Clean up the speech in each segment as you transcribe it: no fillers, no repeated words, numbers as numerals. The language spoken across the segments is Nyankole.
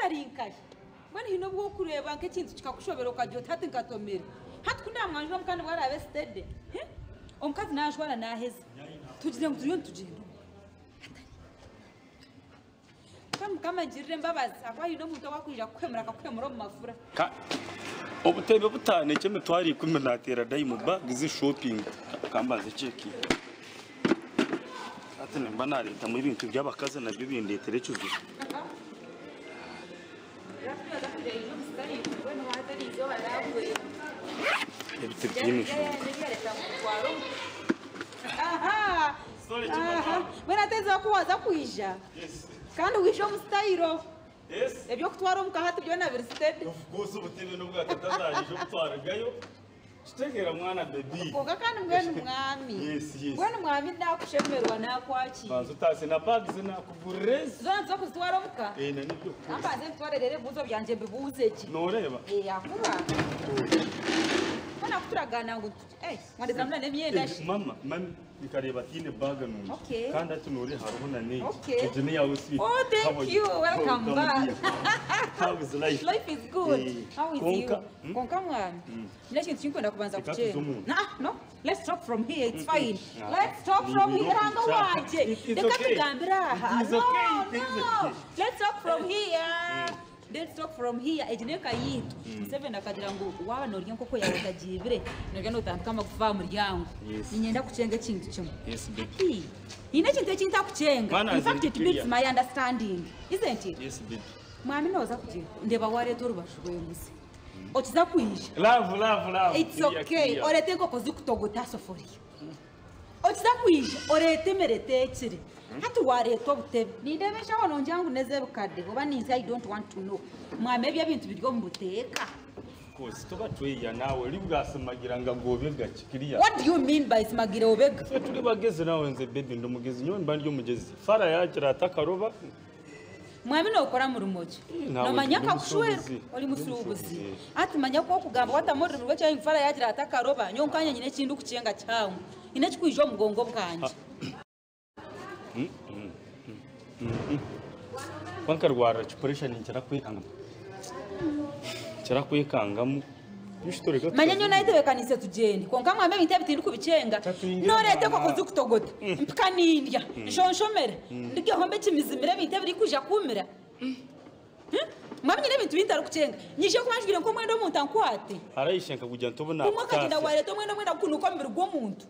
Ari nkahi? Mbwenu haine obu orikureeba nk'ekintu kikakushobera okagira oti hati nkatomera. Hati ku naamwanjura omuka nibwo araabe steady. Omukazi naajwara naaheza. Tugire ngu turiyo nitugyenda omu. Kwonka Mukama angirire embabazi ahakuba haine omuntu owaakwija kukuhemura akakuhemura omu mafura. Ka obutebe butaano eky'emitwaro ikumi naateera daimu bags shopping. Ka mbanze chekinge. Hati nimba naareetamu ebintu by'abakazi nabyo bindeetera ekizibu. Ebi tibiine nshonga. Mbwenu hati eizooba ku waaza kwija kandi waija omu sitayiro eby'okutwara omuka hati byona biri sitede. Kitegeera mwana baby. Kwonka kandi mbwenu mwami. Yes, yes. Mbwenu mwami nakushemererwa nakwakira. Banza utaase na bags nakugurira ezi. Zoona nizo kuzitwara omuka? Eh, na n'eby'okukozesa. Kambanze mbitware reero ebibuuzo byangye mbibuuze gye. Nooreeba? Eh, ahakuba hoona kuturagaana ngu eh, mwandeetera muna n'emyenda shi. Mama, mami, nkareeba tiine bag nungi. Okay. Kandi hati nooreeba hariho na n'egi. Okay. Egi n'eyaawe sweet. Oh, thank How are you. Welcome back. How is life? Life is good. Eh, How is kwonka, you? hmm? Kwonka mwami, nyine ekintu kinkwenda kubanza Reka kukyega. tuze omu. Nah, no. Let's talk from here. It's fine. Nah. Let's talk Ni from biro here. Ruhanga kucha. wangye. It is Reka okay. tugambire aha. It is No, okay. It is no. okay. Let's talk from here. Let's talk from here. Egi n'eka yaitu. Museveni akagira ngu waaba noorya enkoko yaawe otagiibire, noorya nootambika amagufa aha muryango. Yes. Niinyenda kukyenga ekintu kimwe. Yes, baby. Hati, haine ekintu eki ntakukyenga. Mwana, In fact, it nze beats my understanding. Isn't it? Yes, baby. Mwami nooza kugira ndeeba waareeta orubaju rw'embuzi. Okiza kwija. Love, love, love. It's Clear, okay. clear. Oreete enkoko zikutogota aha soforiya. Okiza kwija oreete emere eteekire. Hati waareeta obutebe. Nindeeba enshaho nongira ngu n'ez'ebikade oba ninsi I don't want to know. Mwami ebyo ebintu biri omu buteeka. Of course, toba tweya naawe ori bwasimagira nga gobega kikiriya. What do you mean by simagira obega? Twe turi bagezi nawe nze baby ndi omugezi nyowe mba ndi omugezi. Fara yagira ati akaroba. Mwami nokora murimo ki? Eh, nawe Nomanya ndi akakushwera musuubuzi. ori Ndi musuubuzi. musuubuzi. Hati manya ku okugamba watamu orurimi rw'ekyanyu ngu Fara yagira ati akaroba nyowe nkanye nyine eki ndikukyenga kihango. Nyine ekikwija omu bwongo bwangye. Kwonka nkarwara kipuresha ninkira kwekangamu. Nkira kwekangamu. Manya nyowe nayetebeekaniise tugyende kwonka mwami ebintu ebi tindikubikyenga. Tatwingira Nooreeta mwana. enkoko zikutogota mpika nindya nshonshomere ndigehombe ekimizimire ebintu ebirikwija kumira. Mwami nyine ebintu bintarikukyenga. Nyije kuba njwire nk'omwenda omuntu ankwate. Haraishe nkakugira nti obu Kumwe okagyenda naakutaasya. waareeta omwenda omwenda gukunuuka omubiri gw'omuntu.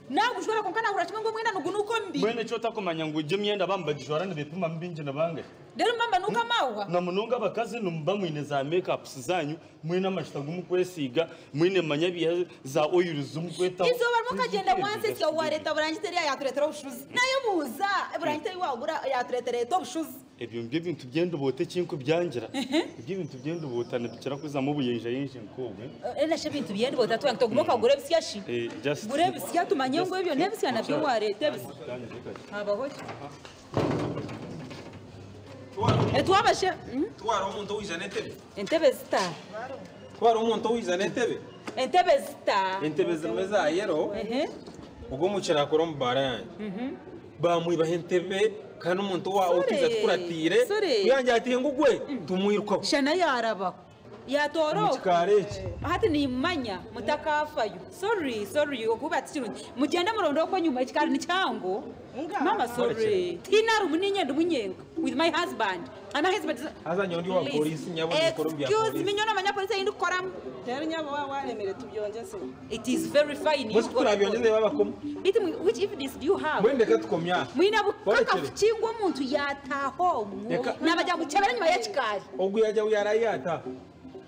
Naagujwara kwonka naahurira kimwe ngu omwenda nigunuuka omubiri. Mbwenu eki otakumanya ngu egyo emyenda bamwe bagijwara nibeepimamu bingi na bangahi? Reero mba mbanuuka amaahwa. Na munonga abakazi nimuba mwine za make-ups zanyu, mwine amajuta agu mukwesiiga, mwine manya bya za oils zi mukwetaho. Eizooba rimwe okagyenda wansesya waareeta burangiti eriya yaatureetera obushuzi. Naayebuuza burangiti ei waagura yaatureetera eta obushuzi? Ebyo nibyo bintu by'endubuuta eki nkubyangira. Ebyo ebintu by'endubuuta nibikira kuzamu obuyenjeyenje nk'obwe. Ena shi ebintu by'endubuuta twena nitugume okagura ebisya shi? Eh, just Gura ebisya tumanye ngu ebyo n'ebisya nabyo waareeta ebisya. Habaho ki? Twaba shi? Twara omuntu owaija n'entebe. Entebe zita? Twara omuntu owaija n'entebe. Entebe zita? Entebe zimwe za yero. Ogwo omukira akora omu baara yangye. Baamwibaho entebe kandi omuntu owa otwiza tukuratiire. Sorry. Ku yangira ati ngu gwe tumwirukaho. Shana yaarabaho. Yatoora Omu okwo. kikaari eki. Hati nimmanya mutakaafayo. Sorry, sorry, okuba tikirungi. Mugyende muronde okwo enyima ekikaari ni kihango. Mama sorry. Tihaine aharimu niinye ndimu nyenka with my husband. And my husband is Haza nyowe ndi owa Please. polisi nyabo ninkora omu bya Excuse polisi. me, nyowe noomanya polisi ei ndikukoramu. Reero nyabo waaba waremire tubyongyeze. It is very fine. Mbwenu ku turabyongyeze babakomu. Beitu which evidence do you have? Mbwenu reka tukomye aha. Mwine bukakafu Orekere. ki ngu omuntu yaataaha omwo Reka. naabagira ngu kyebera enyima y'ekikaari? Ogu yaagira ngu yaarayo yaataaha.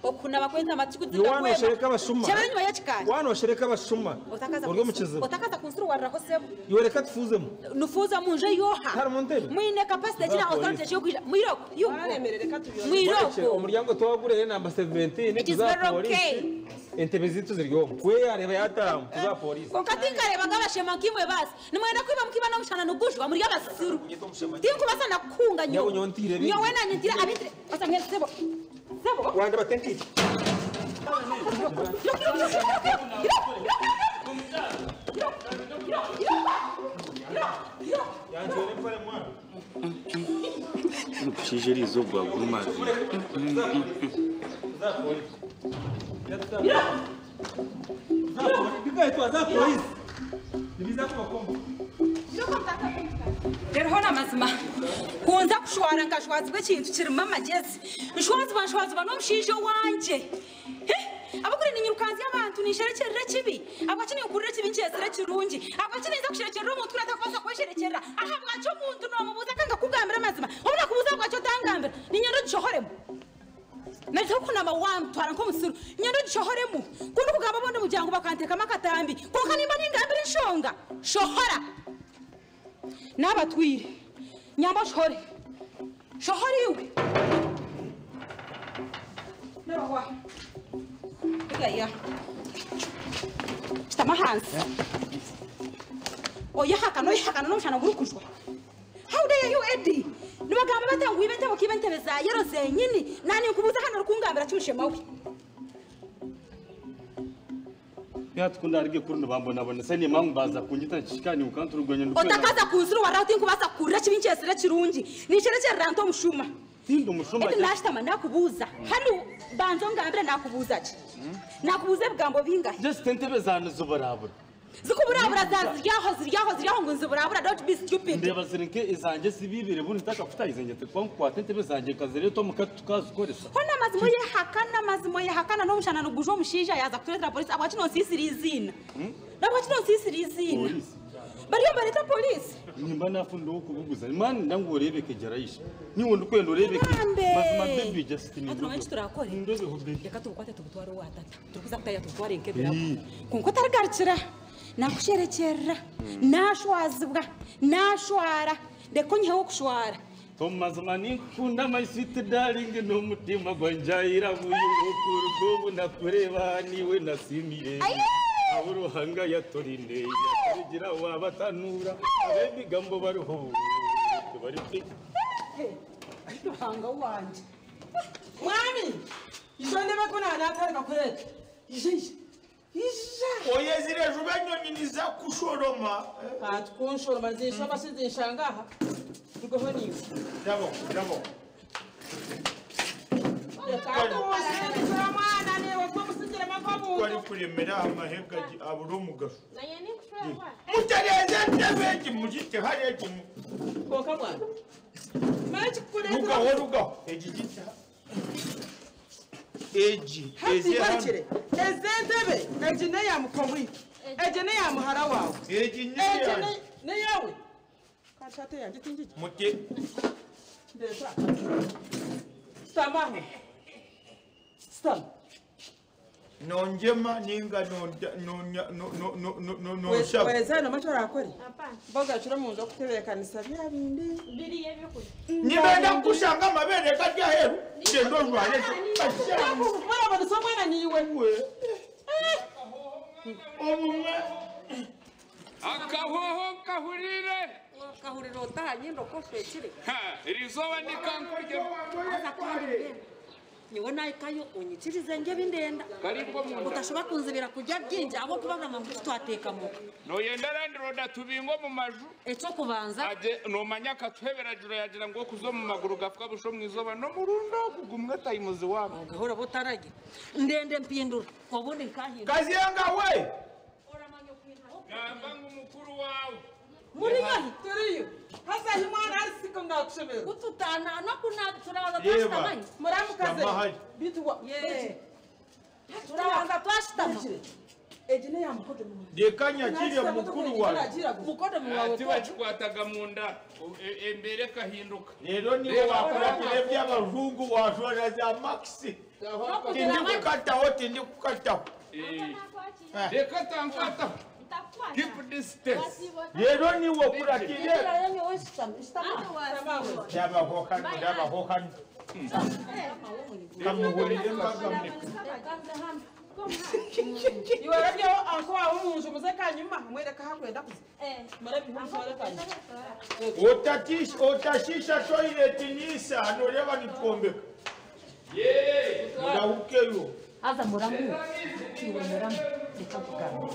Okunaba kw'entama Iwe tikuzita waaba kwema. nooshereka abashuma. Kyebera enyima y'ekikaari. Waaba nooshereka abashuma. Otakaza Ori omu kizibu. Otakaza kunsuruwariraho sebo. Iwe reka tufuuzemu. Nufuuza mu nju ey'oha? Harimu ntebe. Mwine capacity ki na Za authority polisi. ki y'okwija? Mwiroko. You go. Waremire reka tubyongeze. Mwiroko. Omuryango twagurire namba 17 It is tuza very polisi. okay. Entebe zaitu ziri omu. We yareeba yataahamu tuza polisi. Kwonka tinkareebaga abashema nkaimwe baasi. Nimwenda kwiba mukiiba n'omushana nigujwa muri abasiru. Tinkubaasa na kukuhunga nyowe. Nyowe nyowe ntiire bingi. Nyowe naanye ntiire abintire. Basa mbwenu sebo. Sebo. Wanda bate nkaiki. Omushaija eriizooba bwagurumazire. Reero hoona amazima, ku nza kushwara nkashwazibwa ekintu kirimu amagyezi, nshwazibwa nshwazibwa n'omushaija owangye. Ahabw'okuba niinyirukanzya abantu ninsherekyerera ekibi? Ahabwaki ninkurira ekibi nkyetsire ekirungi? Ahabwaki ninza kusherekyerera omuntu kuri atakubaasa kwesherekyerera? Ahabwaki omuntu noomubuuza akanga kukugambira amazima? Obu naakubuuza ahabwaki otangambira, niinyenda ogishohoremu. Naija kukunama waantwara nk'omusiru, niinyenda ogishohoremu. Ku ndikugamba obundi mugira ngu bakanteekamu akatambi, kwonka nimba ningambira enshonga. Shohora! Naaba atwire, nyamba oshohore. Shohora iwe. Nabahwa. Igaya. Shutama ahansi. Oyehakana oyehakana n'omushana gurikujwa. How dare you Eddie? Nibagamba bata ngu ibe entebe okiiba entebe za yellow zenyini? Naninkubuuza hanu orikungambira ki mushema we? Hati ku ndaarige kuri nibambonabonesa niimanya ngu baaza kunyita nikihika ninka nturugwenya ndikwenda. Otakaza kunsiruwariraho tinkubaasa kukurira ekibi nkyetsire ekirungi. Ninsherekyerera nta omushuma? Tindi omushuma. Edi naashutama naakubuuza. Hanu banza ongambire naakubuuza ki? Naakubuuza ebigambo bingahi? Just entebe zaawe niziburabura. Zikuburabura za ziri aho ziri aho ziri aho ngu niziburabura don't be stupid. Ndeeba ziri nke ezangye ezibiibire buri ntakakutahize ngyete kuba nkukwata entebe zangye nkazireeta omuka tukazikoresa. Hona amazima oyehakana amazima oyehakana n'omushana nigujwa omushaija yaaza kutureetera police ahabwaki nonsiisira eiziina? Ahabwaki nonsiisira eiziina? Police. Bariyo nibareeta police? Nimba naafuna ow'okubuguza mani ninda ngu oreebeke gye Raisha. Niiwe ndikwenda oreebeke. Bambe! Mazima baby just Hati noomanya eki turakore? Nindobeho baby. Reka tubukwate tubutware owa tata. Turikuza kutaaha tubutware nk'ebirabo. Kwonka otarigarukira, naakusherekyerera, naashwazibwa, naashwara, reka onyiheho okushwara. Omu mazima ninkukunda my sweet darling n'omutima gwangye I love you okuruga obu nakureeba niiwe nasiimire Abu Ruhanga yatorine yaturigira wabatanuura ab'ebigambo bariho tibari Ruhanga wangye. Mwami, ija ondebe ku naatandika kureeta. Ija, ija. Ija. Oyezire juba enyonyi niza kukushoroma. Ati kunshoroma zinshoroma shi zinshanga aha. Rugaho niiwe. Rabaho, rabaho. Reka tumusindikire omwana niiwe guma omusigiremu ak'obuntu. Ku arikuremera aha mahega abura omugasho. Mutereeze entebe egi mugite hariya egi. Kwonka mwana. Manya ekikukureetera. Rugaho, rugaho. Egi gite aha. Egi Hati eze hanu. ngarukire. Ezi entebe, egi n'eya mukomwitu, egi n'eya muhara waawe. Egi Egi n'eyange. n'eyaawe. Kandi hati eyangye tingigi. Muti. Ndeeta. Shutama aho. Shutama. Nongyema ninga nonshaba. Weza hano eki orakore? Mboga kiro omunju okutebeekanisa bya bindi. Nibenda kukushanga amabeere gari aheeru gyenda ojware egi. Murabonesa omwana niiwe. Obumwe. Akahooho nkahuriire. Okahurira ota aha nyindo ku oshwekire? Ha, erizooba nikankurya. Haza kandi mbwenu nyowe nahikayo onyikirize ndye ebi ndenda. Karibu omunda. Otashuba kunzibira kurya bingi ahabw'okuba bamwe ngu titwateeka muka. Noyenda landiroodi atubinge omu maju? Eky'okubanza. Agye, noomanya akatuha ebiragiro yaagira ngu okuza omu maguru gafuka busha omu izooba n'omurundi ogu gumwe tayimuzi waabo. Ogahora oba otararya. Ndenda empindura obundi nkahindura. Kazenga we! Oramanya okuhindura. Gamba ngu mukuru waawe. Muri nkahi? Turiyo. Haza ahi mwana ari siko nakushemererwa. Kututaana n'oku turabanza Reeba. twashutama hi? Muramukaze. Shutama hari. Beitu wa. Yee. Turabanza twashutama. Egi n'eya mukodomi wangye. Reka nyakire mukuru wangye. Mukodomi wawe to. Tibakikwataga munda, embeera ekahinduka. Reero niiwe waakuratira eby'abajungu waajwara za makisi. Tindikukataho, tindikukataho. Reka tankwataho. Keep distance. Reero niiwe okuratire. Ndabaho hanu, ndabaho hanu. Kamuhurire mbagambe. Iwe orabyeho anko waawe omu nju muze kanyuma mwereke ahu akwenda kuza. Murabyeho mutware kanyuma. Otashiisha toyireti niisa nooreeba nitwombeka. Murahukeyo. Haza muramu, iwe muramu. Reka nkugambire.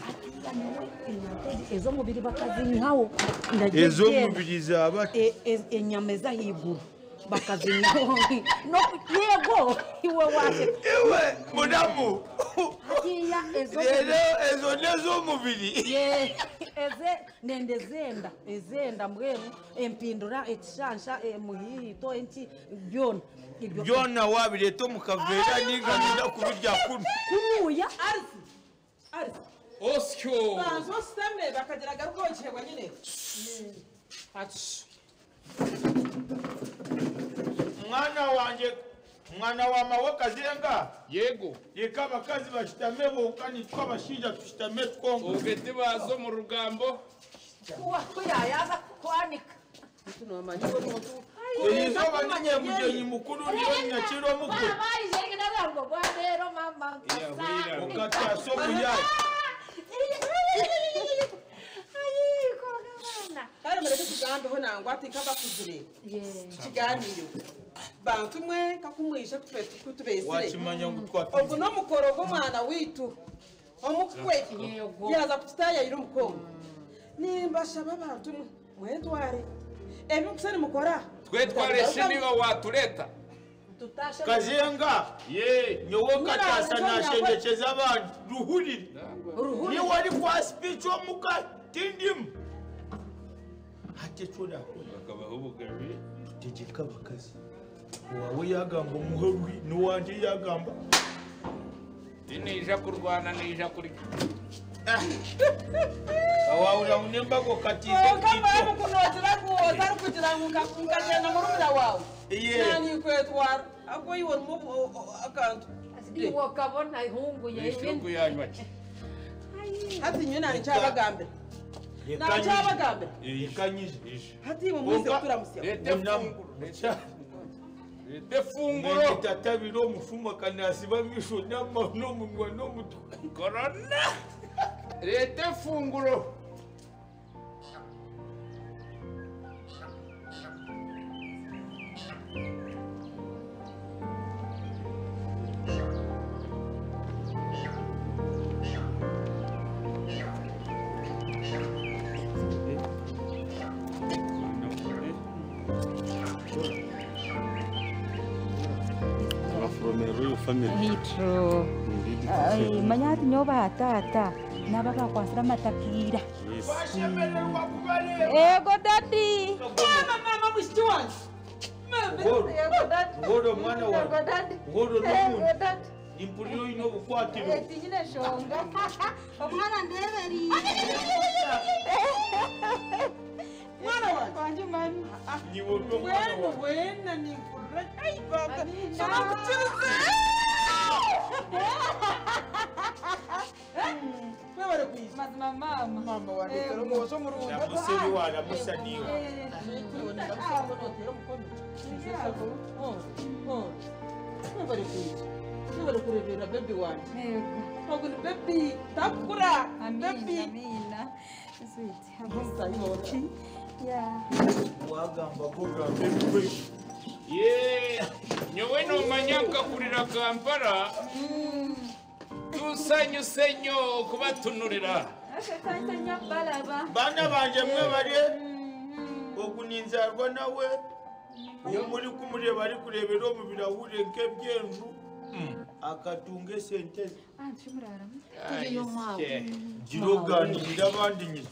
Hatiya nyowe enyama ez'omubiri bakazinyihaho. Ez'omubiri zaba Enyama ez'ahaiguru bakazinyihaho. Yego iwe waseka. Iwe muramu. Hatiya ez'omubiri. Rero ezo n'ez'omubiri. Eze nende ezenda ezenda mbwenu empindura ekishansha emuhiito enki byona. Byona wabireeta omu kaveera ninga ninda kubirya kunu. Kunuuya. Arisi. Arisi. Osyo. Banza ositame bakagira garuka okihebwa nyine. Ati. Mwana wanje mwana wa mawe Kazenga. Yego. Reka abakazi bashitame bonka nitwe abashaija tushitame twonka. Obwe tibaza omu rugambo. Kuyayaza kukwanika. Erizooba ninye mugyenyi mukuru niwe nyakiro mukuru. Okatasa omuyaayi. Kare mureke tugambeho nangwa ati nk'abakuzire. Tukiganiire. Bantu mwe kakumwisha kutubesire. Wakimanya ngu twatwize. Ogu n'omukoro gw'omwana witu. Omukwe. Yaza kututayayira omukongo. Nimbashaba abantu mwe mwetware. Ebi nkusani mukora. Twetware shi niwe watureta. Kazenga. Ye. Nyowe katasa nashendekyeza abantu ruhurire. Niwe ari kwa speech omuka tindimu. Hati ekyo nakora. Bakabaho obugabe. Tutegeka abakazi. Owawe yagamba omuhe ruhi n'owangye yagamba. Tineija kurwana neija kurya. Wahurira ngu n'embago katiize Konka mbwenu kunogira ngu otarikugira ngu nkagenda murumuna wawe. Nanikwetwara. Ahubwo iwe orimu akantu. Iwe okabona ihungu ye. Ishungu yanywa ki? Hati nyowe nanikyabagambira. Nanikyabagambira. Ikanyije. Hati iwe mwize kuturamusya. Leta efunguro. Leta efunguro. Tatabira omufumu akanasiba amisho n'omunwa n'omutwe. Korona. Leta efunguro. Hitro. Manya ati nyoba tata naba bakwasira amatakira. Ego daddy. Mama mama mushiki wange. Ego daddy. Ngoro mwana wawe. Ego daddy. Ngoro Ego daddy. Impuriro ino obukwatiro. Tinyine shonga. Omwana ndeberi. Mwana wange. Wanje mami. Niwe mwana wawe. Wena nimpurira. Ai baba. Shoma kukirize. Mwebare kwiza. Mazima mama. Mama wange omwojo murungi. Namuseri waramusa niwe. Mwebare kwiza. Mwebare kurebera baby wange. Yego. Ogu ni baby takura. Baby. Amina. Sweet. Yeah. Wagamba kugamba baby. Ye. Nyowe nomanya nkakurira Kampala. Tusanyuse nnyo okubatunulira. Baana banje mwebare ogu ninzaarwa nawe muri kumureba ari kurebera omu birahure nk'ebyenju akatunga esente ze. Gira oganirira abandi nyina.